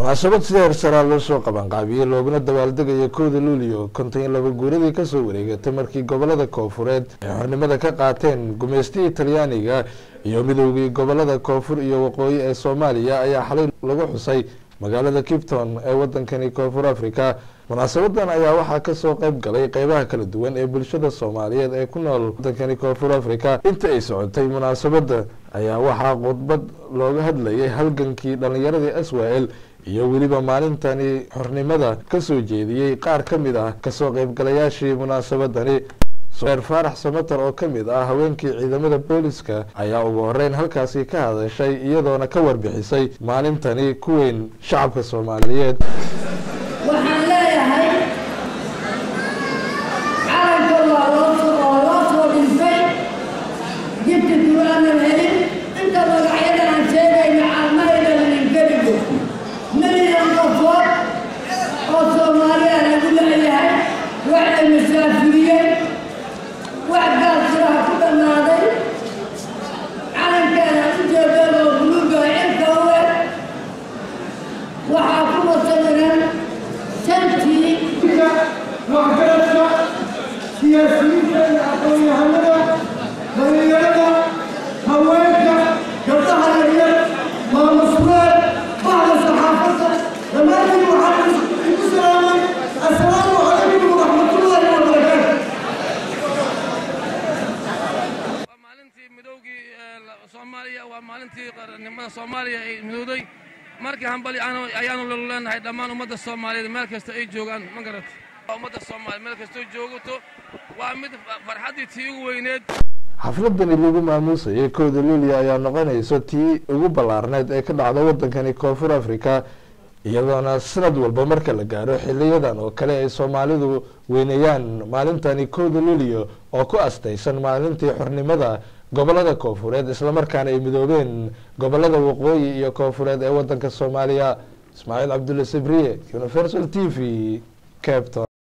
Munaasabad si heersaraa loo soo qabanqaabiyey looguna dabaaldegayo 1-da Luulyo 52 guuradii kasoo wareegatay markii gobolada koonfureed ay xornimada ka qaateen gumaystihii Talyaaniga iyo midoogii gobolada koonfur iyo waqooyi ee Soomaaliya ayaa xalay lagu xusay magaalada Cape Town ee wadankani Koonfur Africa. Munaasabadan ayaa waxaa kasoo qeyb galay qeybaha kala duwan ee bulshada Soomaaliyeed ee ku nool wadankani Koonfur Africa. Inta ay socotay munaasabada ayaa waxaa khudbad looga hadlayay halgankii dhalinyaradii SYL iyo weliba maalintani xornimada kasoo jeediyey qaar ka mid ah kasoo qeybgalayaashii munaasabadani. Reer Faarax Samatar oo kamid ah haweenkii ciidamada booliska ayaa ugu horeyn halkaasi ka hadashay, iyadoona ka warbixisay maalintani ku weyn shacabka Soomaaliyeed. Waxaan leeyahay calanka waa loo soo dhintay, jidka duwaanan helin. Inta magacyada aan sheegayno calmayna linkeligo milyan qofood oo Soomaaliya lagu leeyahay, waxay masaafuriyeen, wax gaasiraha ku dhammaaday. Calankeena ujeedeen oo buluuga cirka u eg waxaa ku masawiran shantii waxgaradka, siyaasiyiinta iyo aqoon-yahanada, dhalinyarada, haweenka, gabdhaha yaryar, maamusleed, bahda saxaafadda, dhammaantiin waxaan igu salaamay assalaamu calaykum waraxmatullaahi wabarakaatu. Waa maalintii midowgii Soomaaliya, waa maalintii qarannimada Soomaaliya ay midowday. Markii hambali ayaanu leenahay dhammaan ummadda Soomaaliyeed meel kasta ay joogaan. Ma garat, ummadda Soomaaliya meel kastoo joogto waa mid farxaddii tii ugu weyneed. Xafladani lagu maamuusayay 1-da Luuliya ayaa noqonaysa tii ugu ballaarneyd ee ka dhacda wadankani Koonfur Africa, iyadoona sanad walba marka la gaaro xiliyadan oo kale ay Soomaalidu weyneeyaan maalintani 1-da Luuliyo oo ku astaysan maalintii xornimada gobolada koonfureed, islamarkaana ay midoobeen gobolada waqooyi iyo koonfureed ee wadanka Soomaaliya. Ismaaciil Cabdulle Sabriye, Universal TV, Cape Town.